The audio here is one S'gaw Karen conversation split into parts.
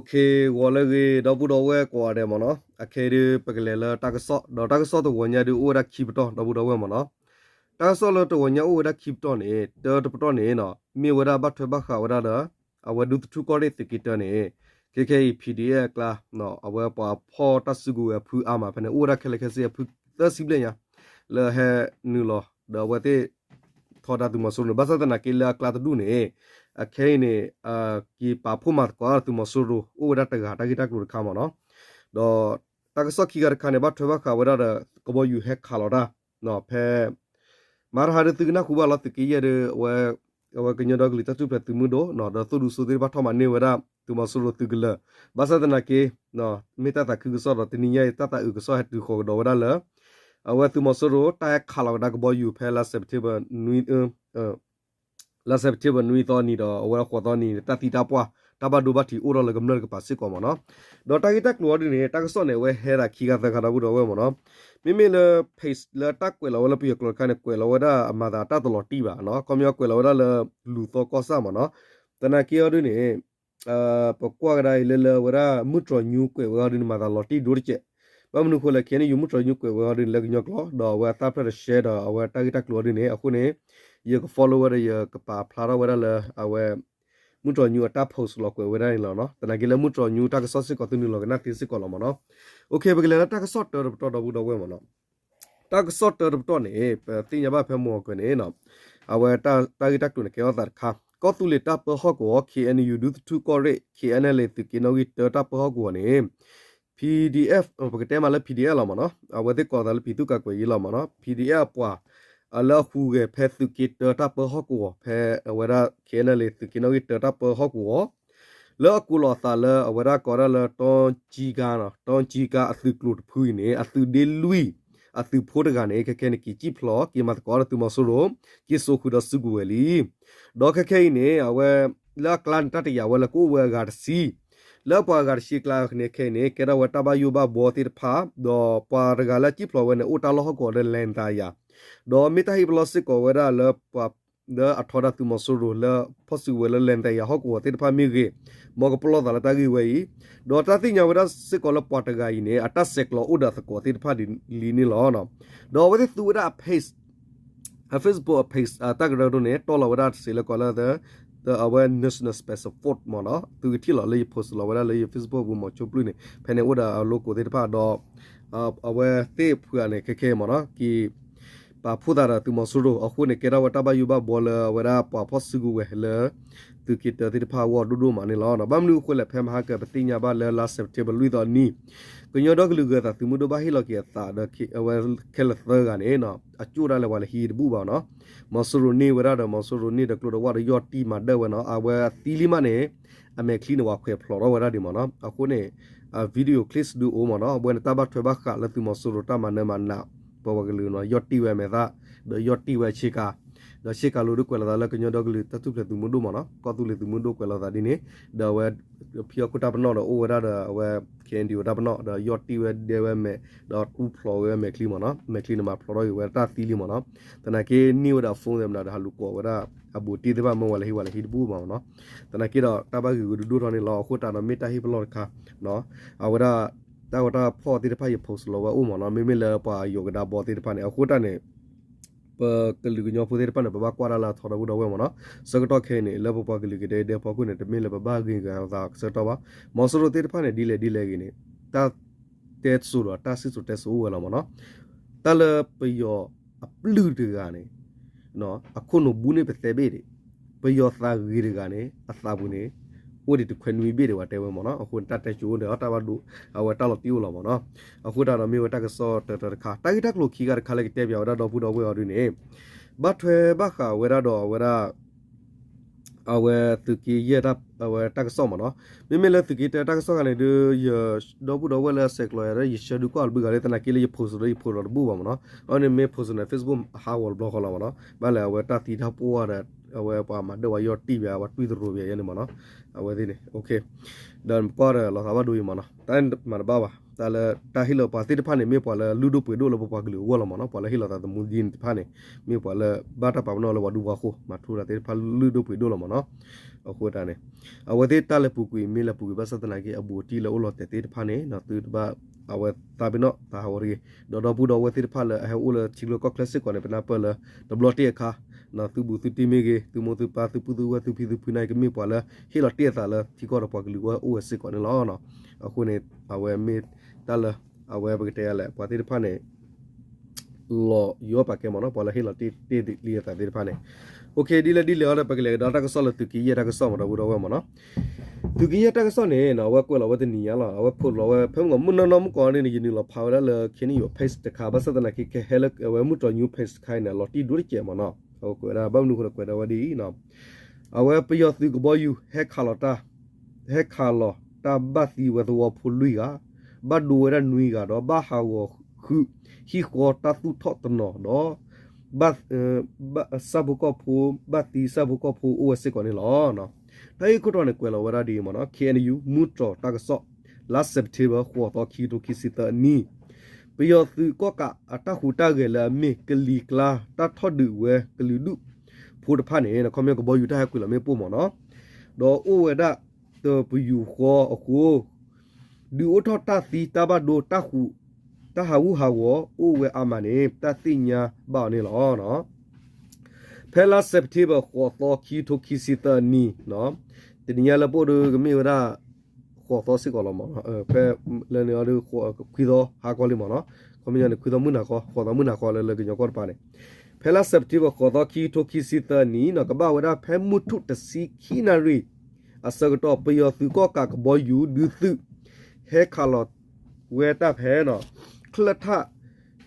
ဂီၤလၢအဂ့ၤ ဒီပုၢ်ဒီဝဲၢ်ကိးဂၤဒဲးမ့ၢ်နီၤ, အခဲအံၤဒုး ပကလဲၤလၢတၢ်ကစီၣ် ဒီးတၢ်ကစီၣ်တဂီၤညါဒုး အိၣ်ဝဲဒၣ်ခံပတီၢ် ဒီပုၢ်ဒီဝဲၢ်မ့ၢ်နီၤ. တၢ်ကစီၣ်လၢတဂီၤညါအိၣ်ဝဲဒၣ်ခံပတီၢ်န့ၣ် တၢတပတီၢ်န့ၣ် မ့ၢ်ဝဲဒၣ်ဘၣ်ထွဲဘၣ်ဃးဝဲဒၣ်ဒီး အဝဲဒူသထူကီၢ်ရ့ၣ်သုးက့တၢန့ၣ် ခဲခဲအံၤ PDF အကျါ အဝဲပှၤဖီၣ်တၢ်စုကဝဲၤအဖုအါမး ဖဲန့ၣ်အိၣ်ဝဲဒၣ်ခဲလၢာ်ခဲဆ့အဖုသၢဆံဘျဲၣ်ညါ လၢဟဲနုာ်လီၤ ဒီးအဝဲသ့ၣ် ထီဒါသုးမီၤစိရိၤန့ၣ် ဘၣ်ဆၣ်သနာ်က့လၢအကျါတဒူၣ်န့ၣ် အခဲအံၤန့ၣ် က့ၤပာ်ဖှိၣ်မၤသကိးသုးမီၤစိရိၤ အိၣ်ဝဲဒၣ်တဂၤတၢ်ဂ့ၢ်တၢ်ကျိၤတခါမ့ၢ်နီၤ. ဒီးတၢ်ကစီၣ်ခံခါတခါန့ၣ် ဘၣ်ထွဲဘၣ်ဃးဝဲဒၣ်ဒီး ကဘီယူၤဟဲခးလီၤတၢ် ဖဲ မၤတဟါဒုးသုကနၢ်ဟူဘၣ်လီၤ သုးက့ယဲၢ်ဒုး အဝဲကညီဒီကလုာ်တၢ်ထူၣ်ဖျဲးသုးမုၢ်ဒိၣ် ဒီးသုးဒူစိသ့ၣ်တဖၣ်ထီၣ်မၤန့ၢ်ဝဲဒၣ် သုးမီၤစိရိၤသုးကလၢၤ ဘၣ်ဆၣ်သနာ်က့ မ့ၢ်တၢ်သးခုကစီၣ်ဒီး တနံၤညါအံၤ တၢ်သးအုးကစီၣ်ဟဲတုၤဃီၤကဒီးဝဲဒၣ်လၢ အဝဲသုးမီၤစိရိၤ တၢ်ဟဲခးလီၤကဒါကဘီယူၤဖဲလါ September နွံ လါ September နွံသီနံၤဒီး အဝဲဃိးသီနံၤ တၢ်သံတၢ်ပှၢ် တၢ်ဘၣ်ဒိဘၣ်ထံးအိၣ်ထီၣ်လၢကမျၢၢ်တကပၤစ့ၢ်ကီးမ့ၢ်နီၤ. ဒီးတၢ်ဂ့ၢ်တၢ်ကျိၤအီၤဒုးန့ၣ် တၢ်ကစီၣ်န့ၣ် အဝဲဟဲဒၣ်ခံခါသၢခါဒီပုၢ်ဒီဝဲၢ်မ့ၢ်နီၤ. မ့မ့ၢ်လၢ page လၢတၢ်ကွဲးလီၤဝဲလၢပယီၤကျိာ်တခါန့ၣ် ကွဲးလီၤဝဲဒၣ်အမၤသးတၢ်တလီၤတံၢ်ဘၣ်နီၤ. ခီပညီကွဲးလီၤဝဲဒၣ်လၢ လူၤသီကီၢ်ဆၣ်မ့ၢ်နီၤ. သနာ်က့အီၤဒုးန့ၣ် ပကွၢ်ကဒါအံၤလၢလၢအဝဲဒၣ် မုၢ်တြီၤညူကွဲးဝဲအီၤဒုးန့ၣ် မၤသးလီၤတံၢ်ဒိၣ်တကဲး. ဘၣ်မနုၤအဃိလဲၣ် ခဲအံၤန့ၣ် ယမုၢ်တြီၤညူကွဲးဝဲအီၤဒုးန့ၣ် လၢကညီကျိာ် ဒီးအဝဲအသၣ်ဖျၢၣ်တရှဲဒီး အဝဲတၢ်ဂ့ၢ်တၢ်ကျိၤအီၤဒုးန့ၣ် အဃိန့ၣ် ယက follow ဝဲဒီးယကပာ်ဖျါထီၣ်ဝဲဒၣ်လၢ အဝဲ မုၢ်တြီၤညူအတၢ် post လီၤကွဲးဝဲဒၣ်န့ၣ်လီၤနီၤ. သနာ်က့လၢမုၢ်တြီၤညူတၢ်ကစီၣ်စ့ၢ်ကီးသုနုာ်လီၤကနၣ်သ့စ့ၢ်ကီးလီၤမ့ၢ်နီၤ. ပကလဲၤလၢတၢ်ကစီၣ်တၢတပတီၢ်ဒီပုၢ်ဒီဝဲၢ်မ့ၢ်နီၤ. တၢ်ကစီၣ်တၢတပတီၢ်န့ၣ် ပသ့ၣ်ညါဘၣ်ဖဲမုၢ်ဂီၤကွဲးန့ၣ် အဝဲတၢ်ဂ့ၢ်တၢ်ကျိၤန့ၣ် ကဲထီၣ်သးတခါ ကီၢ်သူလ့ၤတၢ်ပၢဟီၣ်ကဝီၤ KNU ဒူသထူကီၢ်ရ့ၣ် KNLA သုးက့နီၣ်ဂံၢ်တၢတၢ်ပၢဟီၣ်ကဝီၤန့ၣ် PDF ပကတဲမးလၢ PDF လီၤမ့ၢ်နီၤ. အဝဲသ့ၣ်ကိးသးလၢ ပြည်သူ့ကာကွယ်ရေး လီၤမ့ၢ်နီၤ. PDF အပှၤ လၢအဟူးဂဲၤဖဲသုးက့တၢတၢ်ပၢဟီၣ်ကဝီၤ ဖဲအဝဲဒၣ် KNLA သုးက့နီၣ်ဂံၢ်တၢတၢ်ပၢဟီၣ်ကဝီၤ လၢအကိးလီၤအသးလၢအဝဲဒၣ်ကိးဒၣ်လၢ တီကံကါ တီကံကါအသုးကျိၤတဖုအံၤန့ၣ် အသုးဒ့လွံၢ် အသုးဖိတဂၤန့ၣ် ခဲခဲန့ၣ် က့ၤစံၣ်ဖျိး က့ၤမၤသကိးဒီးသုးမီၤစိရိၤ က့ၤစိာ်ဃုာ်ဒီးစုကဝဲၤလံ. ဒီးခဲခဲအံၤန့ၣ် အဝဲ လၢအကျါန့ၣ် တၢ်တယာ်ဝဲလၢကအိၣ်ဝဲအဂၤတဆံ လၢပှၤအဂၤတဆံအကျါန့ၣ် ခဲအံၤန့ၣ် ကဲထီၣ်ဝဲတၢ်ဘၣ်ယိၣ်ဘၣ်ဘှီသ့ၣ်တဖၣ် ဒီးပှၤတဂၤလၢအစံၣ်ဖျိးဝဲန့ၣ် အိၣ်တၢ်လီၢ်ဟီၣ်ကဝီၤလၢ လဲၤသးယၤ ဒီးမ့ၢ်တၢ်ဟ့ၣ်ပလီၢ်စ့ၢ်ကီးဝဲဒၣ်လၢပှၤ လၢအထီဒါသုးမီၤစိရိၤလၢဖီၣ်စုကဝဲၤလၢ လဲၤသးယၤဟီၣ်ကဝီၤသ့ၣ်တဖၣ်မ့ၢ်ဂ့ၤ မ်ကပလီၢ်သးလၢတၢ်ဂ့ၢ်ဝဲအံၤ ဒီးတၢ်သ့ၣ်ညါဝဲဒၣ်စ့ၢ်ကီးလၢပှၤတဂၤအံၤန့ၣ် အတၢ်ဆဲးကျိးအိၣ်ဒီးသကိးသ့ၣ်တဖၣ်ဒ်လံန့ၣ်လီၤ. ဒီးအဝဲသ့ၣ်သူဝဲဒၣ်အ page အ Facebook အ page အတၢ်ကရၢကရိန့ၣ် တီၢ်လီၤဝဲဒၣ်တစဲးလၢကိးလၢ အဝဲ National Special Force မ့ၢ်နီၤ သုကထံၣ်လီၤလၢယ post လီၤဝဲဒၣ်လၢယ Facebook ပူၤမ့ၢ် ဆိပျုၢ်န့ၣ် ဖဲန့ၣ်အိၣ်ဒီးအ logo သ့ၣ်တဖၣ်ဒီး အဝဲသ့ၣ်ဖုဂၤန့ၣ် ခဲခဲမ့ၢ်နီၤ က့ၤ ပာ်ဖှိၣ်သးဒီးသုးမီၤစိရိၤအဃိန့ၣ် ကဲထီၣ်ဝဲတၢ်ဘၣ်ယိၣ်ဘၣ်ဘှီလၢအဝဲဒၣ်ပှၤဖီၣ်စုကဝဲၤလၢ သုးက့တၢသ့ၣ်တဖၣ်အဂီၢ်ဒိၣ်ဒိၣ်မးန့ၣ်လီၤ. ဘၣ်မနုၤအဃိလဲၣ် ဖဲမဟါကပသ့ၣ်ညါဘၣ်လၢလါ September လွံၢ်သီနံၤ ကညီဒီကလုာ်ဂၢၤသးသုးမုၢ်ဒိၣ်ဘၣ်ဟ့ၣ်လီၤက့ၤအသးဒီးအဝဲခဲလၢာ်သၢဂၤန့ၣ် အကၠိၣ်ဒၣ်လဲာ်ပှၤလၢဟံၣ်တဘူၣ်ဘၣ်နီၤ မီၤစိရိၤန့ၢ်ဝဲဒၣ်ဒီး မီၤစိရိၤန့ၢ်ဒီးကျိတဝၣ်ဒီးယီၢ်တံၢ်မၤဒၢၣ်ဝဲနီၤ အဝဲအသံလံမးန့ၣ် အမဲာ်ချံန့ၣ် ပှၤခွဲးဖျိးထီၣ်ဝဲဒၣ်ဒံးမ့ၢ်နီၤ အဃိန့ၣ် video clips ဒုအိၣ်မ့ၢ်နီၤ အဝဲန့ၣ်တၢ်ဘၣ်ထွဲဘၣ်ဃးလၢသုးမီၤစိရိၤတၢ်မၤနၢၤမၤနး ပှၤဝဲကလုာ်နီၤ ယီၢ်တံၢ်ဝဲအမဲာ်သၣ် ဒီးယီၢ်တံၢ်ဝဲဆ့ကၤ ဒီးဆ့ကၤလိၤဒုကွဲးလီၤသးလၢကညီဒီကလုာ်တၢ်ထူၣ်ဖျဲးသုးမုၢ်ဒိၣ်မ့ၢ်နီၤ ကီၢ်သူလ့ၤသုးမုၢ်ဒိၣ်ကွဲးလီၤသးဒ်န့ၣ် ဒီးအဝဲ ဖံအီၣ်ခိၣ်တၢ်ပနီၣ်ဒီးအိၣ်ဝဲဒၣ်ဒီးအဝဲ KNDO တၢ်ပနီၣ် ဒီးယီၢ်တံၢ်ဝဲဒဲဝဲမဲာ် ဒီးတူၢ်ဖျိးဝဲမဲာ်ချံမ့ၢ်နီၤ မဲာ်ချံန့ၣ်မၤဖျိးထီၣ်က့ၤဝဲတၢ်သံလံမ့ၢ်နီၤ သနာ်က့န့ၢ်ဝဲဒၣ် phone သ့ၣ်မနၤဒီး ဟးလူၤကိးဝဲဒၣ် အဘူးတံၢ်သ့ၣ်တဖၣ်မ့ၢ်ဝဲလၢဟံၣ်ဝဲလၢဟံၣ်တဘူၣ်ဘၣ်မ့ၢ်နီၤ သနာ်က့ဒီးတၢ်ဘၣ်ဂ့ၢ်ဂုာ်ဒိၣ်ဒိၣ်ထီၣ်န့ၣ်လီၤ အဃိသတးဒီးမ့ၢ်တၢ်ဟ့ၣ်ပလီၢ်တခါ အဝဲဒၣ် တၢ်ဂီၤတၢ်ဖီၣ်သ့ၣ်တဖၣ်ယ post လီၤဝဲအိၣ်မ့ၢ်နီၤ မ့မ့ၢ်လၢပှၤယိၤကဒါဘီသ့ၣ်တဖၣ်န့ၣ် အဃိသတးန့ၣ် ပကလုာ်ကညီဖိသ့ၣ်တဖၣ်န့ၣ် ပဘၣ်ကွၢ်တၢ်လၢအထီဒီပုၢ်ဒီဝဲၢ်မ့ၢ်နီၤ ဆၢကတီၢ်ခဲအံၤန့ၣ် လၢပပှၤကလုာ်ကဒဲကဒဲဖီခိၣ်န့ၣ် တမ့ၢ်လၢပဘၣ်ဂ့ၤဂၤသးဆၢကတီၢ်ဘၣ် မီၤစိရိၤသ့ၣ်တဖၣ်န့ၣ် ဒ်လဲၣ်ဒ်လဲၣ်ဂ့ၤန့ၣ် တၢ်တဲစိၤဒီးတၢ်စံၣ်စိၤတဲစိၤအိၣ်ဝဲလီၤမ့ၢ်နီၤ တၢ်လၢပယီၤအပျုၢ်တဂၤန့ၣ် အခိၣ်နူာ်ဘူးန့ၢ်ပသဲဘ့ၣ်ဒံး ပယီၤသးဂ့ၤတဂၤန့ၣ် အသးပူၤန့ၣ် အိၣ်ဒံးတခွဲနွံဘ့ၣ်ဒံးဝဲတဲဝဲမ့ၢ်နီၤ အဃိန့ၣ် တၢ်တဲစိၤအိၣ်ဒီးတၢ်ဘၣ်ဒိ အဝဲတၢ်လီၤတံၢ်အိၣ်လီၤမ့ၢ်နီၤ အဃိသတးဒီးမ့ၢ်ဝဲတၢ်ကစီၣ်တၢတၢတခါ တၢ်ဂ့ၢ်တၢ်ကျိၤခံဂၤတခါလၢကတဲပၠးဝဲဒၣ်ဒီပုၢ်ဒီဝဲၢ်အီၤဒ်န့ၣ် ဘၣ်ထွဲဘၣ်ဃးဝဲဒၣ်ဒီးအဝဲဒၣ် အဝဲသုးက့ယဲၢ်တၢ် အဝဲတၢ်ကစီၣ်မ့ၢ်နီၤ မ့မ့ၢ်လၢသုးက့တၢ်တၢ်ကစီၣ်ဂၤန့ၣ်ဒုး ယဒီပုၢ်ဒီဝဲၢ်လၢအဆဲးကျိးယၤဒီး ယဆှၢဒုးကွၢ်တဘျုးဂၤလံ သနာ်က့လၢယ post ဒီးယ post ဒီးတဘူၣ်ဘၣ်မ့ၢ်နီၤ အန့ၣ်မ့ၢ် post န့ၣ် Facebook ဟးဂီၤတဘျီဃီလီၤမ့ၢ်နီၤ ဘၣ်လဲၣ်အဝဲတၢ်သံတၢ်ပှၢ်ဒီး အဝဲပှၤမၤဒၢၣ်ဝဲယီၢ်တံၢ်ဝဲ အဝဲတွံၢ်သရိာ်ဝဲယဲန့ၣ်မ့ၢ်နီၤ အဝဲသ့ၣ်န့ၣ် ဒီးပကွၢ်ဒီးလီၤသးဘၣ်ဒိအံၤမ့ၢ်နီၤ တၢ်မၤတဘၣ်ဘၣ် တၢ်လၢတၢ်ဟ့ၣ်လီၤပှၤသ့ၣ်တဖၣ်န့ၣ် မ့ၢ်ပှၤလၢလုၢ်ဒိၣ်ပှ့ၤဒိၣ်လၢပပှၤကလုာ်အဂီၢ်လီၤမ့ၢ်နီၤ. ပှၤလၢဟ့ၣ်လီၤသးသမူဒ်န့ၣ်တဖၣ်န့ၣ် မ့ၢ်ပှၤလၢဘၣ်တၢ်ပာ်ပနီၣ်လၢပှၤဒူပှၤဃိ မၤထူရၤသ့ၣ်တဖၣ်လုၢ်ဒိၣ်ပှ့ၤဒိၣ်လီၤမ့ၢ်နီၤ. အဃိတၢ်န့ၣ် အဝဲသ့ၣ်တၢ်လဲၤပူၤကွံာ် မ့ၢ်လဲၤပူၤကွံာ်ဘၣ်ဆၣ်သနာ်က့ အဘူးအတံၢ်လၢအိၣ်လီၤတဲာ်သ့ၣ်တဖၣ်န့ၣ် သုတဘၣ် အဝဲသးပ့ၤနီၣ်သးဟးဂီၤတဂ့ၤ. ဒီးဒီပုၢ်ဒီဝဲၢ်သ့ၣ်တဖၣ်လၢ အဟဲအိၣ်လၢထံချၢကီၢ်ချၢစ့ၢ်ကီးန့ၣ် ပနၢ်ပၢၢ်လၢ တဘျီတ့ၢ်အခါ သုဘူးသုတံၢ်မ့ၢ်ဂ့ၤ သုမိၢ်သုပၢ် သုပုၢ်သုဝဲၢ် သုဖံသုဖုန့ၣ် ကမ့ၢ်ပှၤလၢဟ့ၣ်လီၤတ့ၢ်အသးလၢထံကီၢ်ဒီးပှၤကလုာ်အဂီၢ်အိၣ်ဝဲစ့ၢ်ကီးန့ၣ်လီၤ. အဃိန့ၣ် အဝဲမ့ၢ်တၢ်လၢ အဝဲပကတဲလဲၣ် ပှၤသ့ၣ်တဖၣ်န့ၣ် လီၤယီပာ်ကဲမ့ၢ်နီၤ ပှၤလၢဟ့ၣ်လီၤတ့ၢ်တ့ၢ်လံအသးသ့ၣ်တဖၣ်န့ၣ်. ဒ်လဲၣ်ဒ်လဲၣ်အံၤဒီး ပကလဲၤကဒီးတၢ်ကစီၣ်လၢသုးက့ယဲၢ်တၢ်ကစီၣ်မ့ၢ်ဒီပုၢ်ဒီဝဲၢ်မ့ၢ်နီၤ. သုးက့ယဲၢ်တၢ်ကစီၣ်န့ၣ် အဝဲကွဲးလီၤဝဲတနံၤညါလီၤ. အဝဲဖိးလီၤဝဲဖဲမုၢ်ဂီၤ မုၢ်နီၢ်နီၢ်မုၢ်ကီၢ်န့ၣ် ယနုာ်လီၤဖးဝဲဒၣ်လၢ ခ့နံၣ်ယိၤ page တခါ ဘၣ်ဆၣ်သနာ်က့ ကဟဲလၢအဝဲမုၢ်တြီၤ news page တခါအံၤန့ၣ် လီၤတံၢ်ဒိၣ်တကဲးမ့ၢ်နီၤ. အဝဲကွဲးဝဲဒၣ် ဘၣ်မနုၤအဃိလၢကွဲးဒၣ်ဝဲဒ်အံၤ အဝဲပယီၤသုးကဘီယူၤ ဟဲခးလီၤတၢ် ဟဲခးလီၤတၢ်ဘၣ်သံဝဲသဝီဖိလွံၢ်ဂၤ, ဘၣ်ဒိဝဲဒၣ်နွံဂၤဒီး ဘၣ်ဟးဂီၤဃုဟံၣ်ဃီတၢ်သူၣ်ထီၣ်တနီၤဒီး ဘၣ် ဆၣ်ဖိကီၢ်ဖိ ဘၣ်သံဆၣ်ဖိကီၢ်ဖိအိၣ်ဝဲစ့ၢ်ကီးန့ၣ်လီၤ. တၢ်ဂ့ၢ်ခိၣ်တီန့ၣ် ကွဲးလီၤဝဲဒၣ်ဒ်အံၤမ့ၢ်နီၤ ခ့ၣ်အဲၣ်ယူၣ် မုၢ်တြီၤတၢ်ကစီၣ် လါစဲးပထ့ဘၢၣ် ဃိးသီ ခံကထိခံဆံသၢအနံၣ် ပယီၤသုးကီၣ်ကးအတၢ်ဟူးတၢ်ဂဲၤလၢအမ့ၢ်ကလံၤကျါ တၢ်ထီၣ်ဒုးဝဲကလုာ်ဒူၣ်ဖိတဖၣ်န့ၣ် ခီပညီကဘီယူၤတၢ်ဟဲကွံာ်လီၤမ့ၣ်ပိၢ်မ့ၢ်နီၤ, ဒီးအိၣ်ဝဲဒၣ်တပယူာ်ဃီအဃိ ဒုးအိၣ်ထီၣ်တၢ်သံတၢ်ဘၣ်ဒိတၢ်ဟူး တၢ်ဟးဂူာ်ဟးဂီၤအိၣ်ဝဲအါမးန့ၣ် တၢ်သ့ၣ်ညါဘၣ်အီၤန့ၣ်လီၤ. ဖဲလါစဲးပထ့ဘၢၣ် ဃိးသီ ခံကထိခံဆံသၢအနံၣ် တနံၤညါလၢပအိၣ်ဒီးကမ့ၢ်ဝဲဒၣ် ဃိးသီစ့ၢ်ကီးလီၤမ့ၢ်နီၤ, ဖဲလၢန့ၣ်အီၤဒီး ခွံသီဟါခီလံမ့ၢ်နီၤ, ခီပညီန့ၣ် ခွံသီမုၢ်နၤခီ ဃိးသီမုၢ်နၤခီလၢလၢကညီကီၢ်တပၤန့ၣ်, ဖဲလါစဲးပထ့ဘၢၣ် ဃိးသီ ခံကထိခံဆံသၢနံၣ်နီၤ ကဘၣ်ဝဲဒၣ်ဖဲမုၢ်ထူၣ်တဆံခံနၣ်ရံၣ် အဆၢကတီၢ် ပယီၤသုးကီၣ်ကးကဘီယူၤဒုးသုး ဟဲခးလီၤဝဲတၢ်ဖဲ ချၢၣ်ထၣ်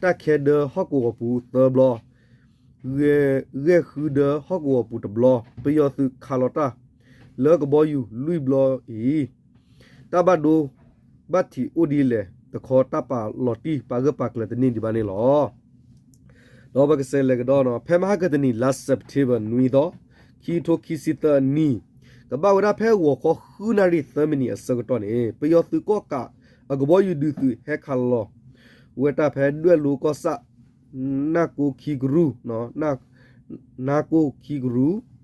တၢ်ခဲဒၢဟီၣ်ကဝီၤပူၤသၢဘျီ ဂဲၤဃုဒၢဟီၣ်ကဝီၤပူၤတဘျီ ပယီၤသုးခးလီၤတၢ် လၢကဘီယူၤလွံၢ်ဘျီအံၤ တၢ်ဘၣ်ဒိဘၣ်ထံးအိၣ်ဒ်လဲၣ်တခီ တၢ်ပာ်လီၤတံၢ်ပာ်ဂၢၢ်ပာ်ကျၢၤတန့ၢ်ဒံးဘၣ်န့ၣ်လီၤ. ဒီးပကစးလဲၤကဒီးနီၤ ဖဲမဟါကတနံၤ လါစဲးပထ့ဘၢၣ် နွံသီ ခံကထိခံဆံသၢအနံၣ် ကဘၣ်ဝဲဒၣ်ဖဲဂီၤခီဃုနၣ်ရံၣ်သၢမံးနံးအဆၢကတီၢ်န့ၣ် ပယီၤသုးကီၣ်ကးအကဘီယူၤဒုးသုးဟဲခးလီၤဝဲတၢ်ဖဲဒွဲၣ်လိၤကီၢ်ဆၣ် နၢ်ကိခံကရူၢ် နၢ်ကိခံကရူၢ်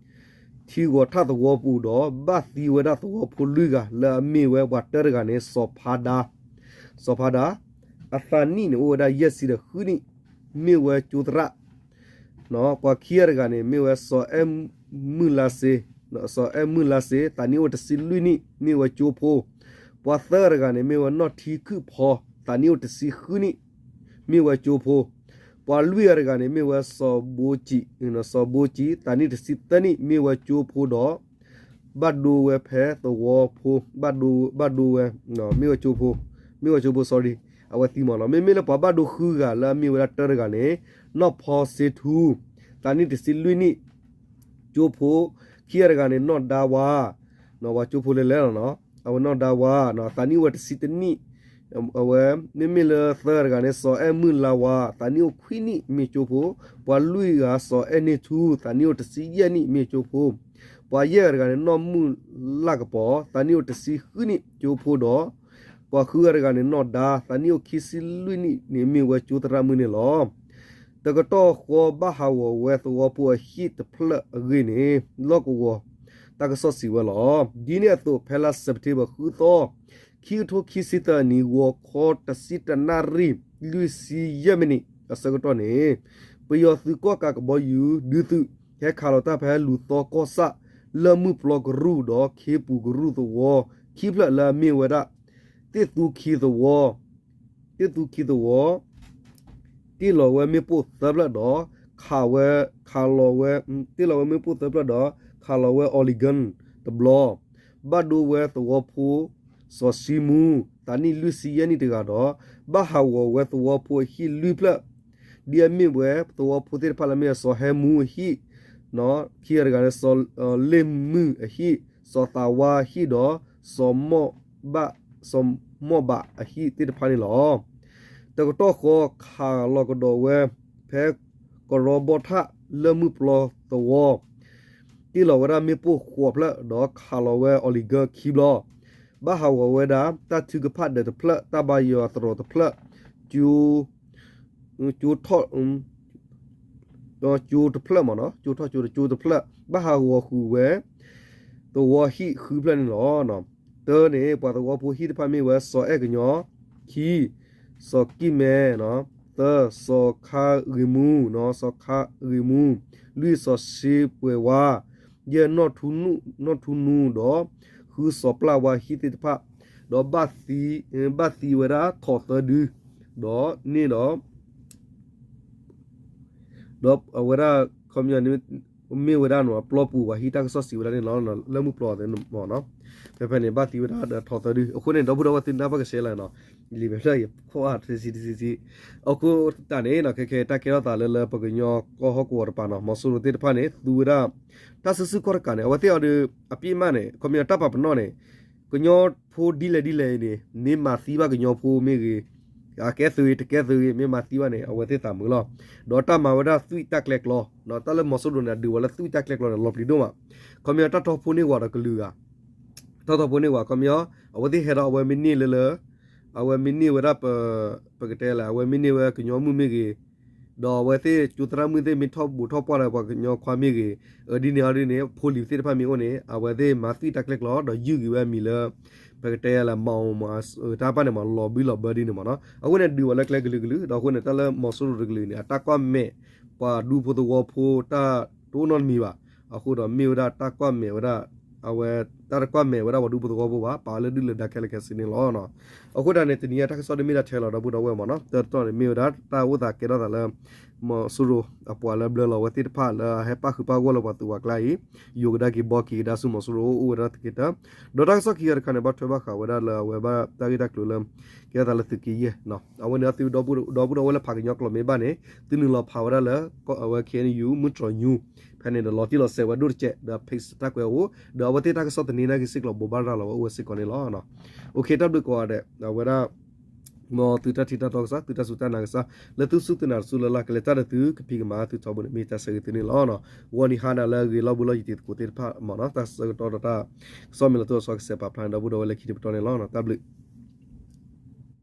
ထံဂီၤထၣ်သဝီပူၤဒီး ဘၣ်သံဝဲဒၣ်သဝီဖိလွံၢ်ဂၤ လၢအမ့ၢ်ဝဲပှၤတၢတဂၤန့ၣ် စီၤဖးဒါ စီၤဖးဒါ အသးနံၣ်န့ၣ်အိၣ်ဝဲဒၣ်ယဲၢ်ဆံဒီးဃုနံၣ် မ့ၢ်ဝဲကၠိသရၣ် ပှၤခံဂၤတဂၤန့ၣ် မ့ၢ်ဝဲစီၤအဲၣ်မုၢ်လါစ့, စီၤအဲၣ်မုၢ်လါစ့ သးနံၣ်အိၣ်တဆံလွံၢ်နံၣ် မ့ၢ်ဝဲကၠိဖိ, ပှၤသၢဂၤတဂၤန့ၣ် မ့ၢ်ဝဲနီၢ်ထံခုၣ်ဖီ သးနံၣ်အိၣ်တဆံဃုနံၣ် မ့ၢ်ဝဲကၠိဖိ, ပှၤလွံၢ်ဂၤတဂၤန့ၣ် မ့ၢ်ဝဲစီၤဘိကံ, စီၤဘိကံ သးနံၣ်တဆံသၢနံၣ် မ့ၢ်ဝဲကၠိဖိဒီး ဘၣ်ဒိဝဲဖဲသဝီဖိ, ဘၣ်ဒိဝဲ, မ့ၢ်ဝဲကၠိဖိ, မ့ၢ်ဝဲကၠိဖိ sorry အဝဲသံမ့ၢ်နီၤ, မ့မ့ၢ်လၢပှၤဘၣ်ဒိဃုဂၤလၢအမ့ၢ်ဝဲဒၣ်တၢတဂၤန့ၣ် နီၢ်ဖီစ့ထူ, သးနံၣ်တဆံလွံၢ်နံၣ်, ကၠိဖိ, ခံဂၤတဂၤန့ၣ် နီၢ်ဒါဝါ, ပှၤကၠိဖိလဲၤလဲၤလီၤနီၤ, အဝဲနီၢ်ဒါဝါ, သးနံၣ်အိၣ်ဝဲတဆံတနံၣ်, အဝဲ, မ့မ့ၢ်လၢသၢဂၤတဂၤန့ၣ် စီၤအဲၣ်မုၢ်လါဝါ, သးနံၣ်အိၣ်ခွံနံၣ် မ့ၢ်ကၠိဖိ, ပှၤလွံၢ်ဂၤ စီၤအဲၣ်န့ၢ်ထူ, သးနံၣ်အိၣ်တဆံယဲၢ်နံၣ် မ့ၢ်ကၠိဖိ, ပှၤယဲၢ်ဂၤတဂၤန့ၣ် နီၢ်မုၢ်လၢ်ကပီၤ, သးနံၣ်အိၣ်တဆံဃုနံၣ် ကၠိဖိဒီး ပှၤဃုဂၤတဂၤန့ၣ် နီၢ်ဒါ, သးနံၣ်အိၣ်ခံဆံလွံၢ်နံၣ်န့ၣ် မ့ၢ်ဝဲကၠိသရၣ်မုၣ်န့ၣ်လီၤ. တကတီၢ်ဃီဘၣ်ဟးဂီၤဝဲသဝီဖိအဟံၣ်တဖျၢၣ်အဂ့ၢ်န့ၣ် လီၢ်ကဝီၤတၢ်ကစီၣ်စံးဝဲလီၤ. ဒ်န့ၣ်အသိး ဖဲလါစဲးပထ့ဘၢၣ် ဃုသီ, ခံကထိခံဆံသၢနံၣ် ဂီၤခီတဆံတနၣ်ရံၣ် လွံၢ်ဆံယဲၢ်မံးနံးအဆၢကတီၢ်န့ၣ် ပယီၤသုးကီၣ်ကးကဘီယူၤဒုးသုး ဟဲခးလီၤတၢ်ဖဲလူၤသီကီၢ်ဆၣ် လၢၢ်မုၢ်ပျီကရူၢ်ဒီးခ့ပူၤကရူၢ်သဝီ ခံဖျၢၣ်လၢအမ့ၢ်ဝဲဒၣ် သ့ၣ်သူခံသဝီ သ့ၣ်သူခံသဝီ တ့ၢ်လီၤဝဲမ့ၣ်ပိၢ်သၢဖျၢၣ်ဒီး ခးဝဲ, ခးလီၤဝဲ, တ့ၢ်လီၤဝဲမ့ၣ်ပိၢ်သၢဖျၢၣ်ဒီး ခးလီၤဝဲ Oregon တဘျီ, ဘၣ်ဒိဝဲသဝီဖိ စီၤဆှံမူ သးနံၣ်လွံၢ်ဆံယဲၢ်နံၣ်တဂၤဒီး ဘၣ်ဟးဂီၤဝဲသဝီဖိအဟံၣ်လွံၢ်ဖျၢၣ်, ဒ်အမ့ၢ်ဝဲသဝီဖိသ့ၣ်တဖၣ်လၢအမ့ၢ်စီၤဟဲမူအဟံၣ်, ခံဂၤတဂၤန့ၣ် စီၤလ့ၣ်မုၢ်အဟံၣ်, စီၤသးဝါအဟံၣ်ဒီး စီၤမီၣ်ဘၣ်, စီၤမီၣ်ဘးအဟံၣ်သ့ၣ်တဖၣ်န့ၣ်လီၤ. တကတီၢ်ဃီခးလီၤကဒီးဝဲ ဖဲကရီဘီထၣ်လၢၢ်မုၢ်ပျီသဝီ တ့ၢ်လီၤဝဲဒၣ်မ့ၣ်ပိၢ်ဃိးဖျၢၣ်ဒီးခးလီၤဝဲ Oregon ခံဘျီ, ဘၣ်ဟးဂီၤဝဲဒၣ် တၢ်ထုကဖၣ်ဒၢးတဖျၢၣ်, တၢ်ဘါယွၤသရိာ်တဖျၢၣ်, ကၠိ ကၠိထီၣ် ကၠိတဖျၢၣ်မ့ၢ်နီၤ, ကၠိထီၣ်ကၠိတကၠိတဖျၢၣ် ဘၣ်ဟးဂီၤဃုာ်ဝဲ သဝီဟံၣ်ဃုဖျၢၣ်န့ၣ်လီၤ. တၢန့ၣ် ပှၤသဝီဖိဟံၣ်တဖၣ်မ့ၢ်ဝဲ စီၤအဲၣ်ကညီ, ခံ, စီၤကံၣ်မဲ, သၢ, စီၤခါဂ့ၤမူ, စီၤခါဂ့ၤမူ, လွံၢ်, စီၤစ့ပှဲၤဝါ, ယဲၢ်, နီၢ်ထူနူဒီး ဃုစီၤပျၢ်ဝါဟံၣ်သ့ၣ်တဖၣ်, ဒီးဘၣ်သံဝဲဒၣ်ထိးသၢဒု, ဒီးန့ၣ်ဒီး ဒီးအဝဲဒၣ် ခီပညီန့ၣ် မ့ၢ်ဝဲဒၣ်န့ၣ် ပျီပူၤဝဲဟံၣ်တၢ်ကစီၣ်စံးဝဲဒၣ်န့ၣ်လီၤ, လၢမုၢ်ပျီသ့ၣ်မ့ၢ်နီၤ, ဖဲဖဲန့ၣ် ဘၣ်သံဝဲဒၣ်ဒီးထိးသၢဒု, အဃိန့ၣ် ဒီပုၢ်ဒီဝဲၢ်သုနၢ်ပၢၢ်ကဆှဲလၢနီၤ, လံာ်မဲာ်ဖျၢၣ်ယဖီၣ်အါတဆံတဆံတဆံ, အဃိတၢ်န့ၣ်နီၤ ခဲခဲတၢ်ကဲထီၣ်သးလၢလၢပကညီကီၢ်ဟီၣ်ကဝီၤတပၤနီၤ မီၤစိရိၤသ့ၣ်တဖၣ်န့ၣ် သူဝဲဒၣ် တၢ်စုဆူၣ်ခီၣ်တကးန့ၣ် အဝဲသ့ၣ်အီၤဒီး အပြစ်မှတ်န့ၣ် ခီပညီတၢ်ပာ်ပနီၣ်န့ၣ် ကညီဖိဒ်လဲၣ်ဒ်လဲၣ်အံၤန့ၣ် မ့ၢ်မၤသံဘၣ်ကညီဖိမ့ၢ်ဂ့ၤ, အကဲသုးဂ့ၤတကဲသုးဂ့ၤ မ့ၢ်မၤသံဘၣ်န့ၣ် အဝဲသ့ၣ်သးမုာ်လီၤ. ဒီးတၢ်မၤဝဲဒၣ်သွံၣ်တၢ်ကျဲကျီ, တၢ်လၢမီၤစိရိၤန့ၣ် အဒုးဝဲလၢသွံၣ်တၢ်ကျဲကျီန့ၣ် လီၤပျံၤဒိၣ်မး, ခီပညီတၢ်ထီၣ်ဖိန့ၢ်ဝၤဒီးကလုာ်ဂၤ, တၢ်ထီၣ်ဖိန့ၢ်ဝၤ ခီပညီ အဝဲသ့ၣ်ဟဲဒီးအဝဲမ့ၢ်န့ၢ်လၢလၢ အဝဲမ့ၢ်န့ၢ်ဝဲဒၣ် ပကတဲလဲၣ် အဝဲမ့ၢ်န့ၢ်ဝဲကညီမုၣ်မ့ၢ်ဂ့ၤ, ဒီးအဝဲသ့ၣ်ကၠိသရၣ်မုၣ်သ့ၣ်မ့ၢ်ထီၣ်ဘိးထီၣ်ပှၢ်ဒီးပှၤကညီခွါမ့ၢ်ဂ့ၤ, အဒ်န့ၣ်အဒ်န့ၣ် ဖိလံၤသ့ၣ်တဖၣ်မ့ၢ်အိၣ်န့ၣ် အဝဲသ့ၣ်မၤသွံၣ်တၢ်ကျဲကျီ ဒီးယုၢ်က့ၤဝဲအမံၤလၢ ပကတဲလဲၣ် မၤအီၤမၤအတၢ်ပၢ်န့ၣ်မး လီၤဘံၣ်လီၤဘၢဒ်န့ၣ်မးနီၤ. အဃိန့ၣ် ဒုးဝဲလၢကျဲကလုာ်ကလုာ် ဒီးအဃိန့ၣ် တၢ်လၢမီၤစိရိၤတကလုာ်န့ၣ် အတၢ်ကွၢ်မဲာ် ပှၤဒူဖိသဝီဖိတၢ်တအိၣ်နီတမံၤဘၣ်. အဃိဒီးမ့ၢ်ဝဲဒၣ်တၢ်ကွၢ်မဲာ်ဝဲဒၣ် အဝဲတၢ်တကွၢ်မဲာ်ဝဲဒၣ်ပှၤဒူဖိသဝီဖိဘၣ် ပာ်လၢဒုၣ်လၢဒါခဲလၢာ်ခဲဆ့န့ၣ်လီၤ. အဃိတၢ်န့ၣ် တနံၤအံၤတၢ်ကစီၣ်ဒ်မ့ၢ်ဒၣ်ထဲလီၤ ဒီပုၢ်ဒီဝဲၢ်မးနီၤ. တၢ်တတီၢ်န့ၣ်မ့ၢ်ဝဲဒၣ်တၢ်အိၣ်သးကဲထီၣ်သးလၢ မီၤစိရိၤအပှၤလၢဘျၢလီၤဝဲသ့ၣ်တဖၣ်လၢအဟဲပၣ်ဃုာ်ပၣ်ဂီၢ်လၢပှၤသူးပှၤကျါအံၤ ယိၤကဒါက့ၤဘီက့ၤကဒါဆူမီၤစိရိၤအိၣ်ဝဲဒၣ်သက့တၢၢ်, ဒီးတၢ်ကစီၣ်ခံဂၤတခါန့ၣ် ဘၣ်ထွဲဘၣ်ဃးဝဲဒၣ်လၢအဝဲဘၣ်တၢ်ဂ့ၢ်တၢ်ကျိၤလၢ ကဲထီၣ်သးလၢသုးက့ယဲၢ် အဝဲန့ၣ်သုဒီပုၢ်ဒီဝဲၢ်လၢဖးကညီကျိာ်မ့ၢ်ဘၣ်န့ၣ် သုနုာ်လီၤဖးဝဲဒၣ်လၢ အဝဲ ခ့ၣ်အဲၣ်ယူၣ် မုၢ်တြီၤညူ ဖဲန့ၣ်ဒီးလီၤတံၢ်လီၤဆဲးဝဲဒိၣ်တကဲး ဒီး page တၢ်ကွဲးအိၣ် ဒီးအဝဲသ့ၣ်တၢ်ကစီၣ်သန့ၤနာ်က့ၤစ့ၢ်ကီး ဘိးဘၣ်ရၤလီၤဝဲအိၣ်ဝဲစ့ၢ်ကီးန့ၣ်လီၤ. အိၣ်ခ့ တၢ်ဘျုးကိးဂၤဒဲး အဝဲဒၣ် မ်သုတၢ်ထံၣ်တၢ်တီကစၢ် သုတၢ်စူၢ်တၢ်နာ်ကစၢ် လၢသုစူၢ်သုနာ်တစူၢ်လၢ်လၢ် ကလဲၤတၢ်ဒီးသုကဖံးကမၤသုထီဘိန့ၣ် မ့ၢ်တၢ်ဆၢဂ့ၤသုန့ၣ်လီၤ. ဂီၤနံၤဟါနၤလၢအဂ့ၤ လီၢ်ဘှံးလီၢ်ယံၤတံၤသကိးသ့ၣ်တဖၣ်မးနီၤ တၢ်ဆၢကတီၢ်ဒီးတၢ်ကစီၣ်မ့ၢ်လီၤတိၢ်လီၤဆီကစဲးပာ်ဖျါန့ၣ် ဒီပုၢ်ဒီဝဲၢ်လၢခံတပတီၢ်န့ၣ်လီၤ. တၢ်ဘျုး